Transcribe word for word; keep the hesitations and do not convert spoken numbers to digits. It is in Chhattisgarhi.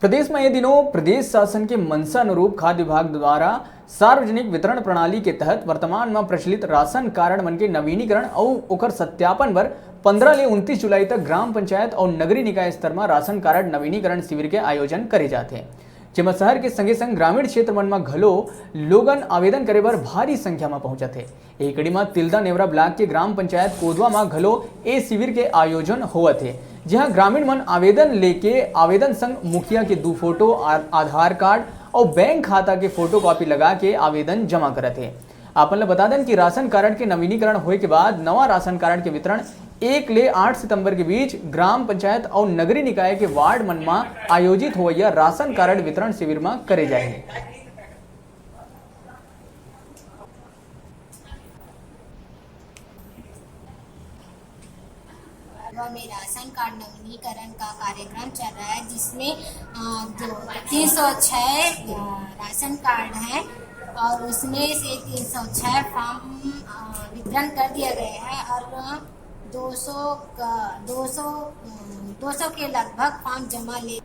प्रदेश में ये दिनों प्रदेश शासन के मंशा अनुरूप खाद्य विभाग द्वारा सार्वजनिक वितरण प्रणाली के तहत वर्तमान में प्रचलित राशन कार्ड मन के नवीनीकरण अउ ओकर सत्यापन बर पंद्रह ले उनतीस जुलाई तक ग्राम पंचायत अउ नगरीय निकाय स्तर में राशन कार्ड नवीनीकरण शिविर के आयोजन करे जाथे, जेमा शहर के संगे संग ग्रामीण क्षेत्र मन में घलो लोगन आवेदन करे बर भारी संख्या में पहुंचत हे। एही कड़ी म तिल्दा नेवरा ब्लॉक के ग्राम पंचायत कोदवा म घलो ए शिविर के आयोजन होवत हे, जिहां ग्रामीण मन आवेदन लेके आवेदन संग मुखिया के दू फोटो, आ-, आधार कार्ड अउ बैंक खाता के फोटोकॉपी लगा के आवेदन जमा करत हे। आपन ल बता देन कि राशन कारड के नवीनीकरण होए के बाद नवा राशन कारड के वितरण एक ले आठ सितंबर के बीच ग्राम पंचायत अउ नगरीय निकाय के वार्ड मन म आयोजित होवइया राशन कारड वितरण शिविर म करे जाही। में राशन कार्ड नवीनीकरण का कार्यक्रम चल रहा है, जिसमें तीन सौ छः राशन कार्ड हैं और उसमें से तीन सौ छः फॉर्म वितरण कर दिया गया है और दो सौ दो सौ दो सौ के लगभग फॉर्म जमा ले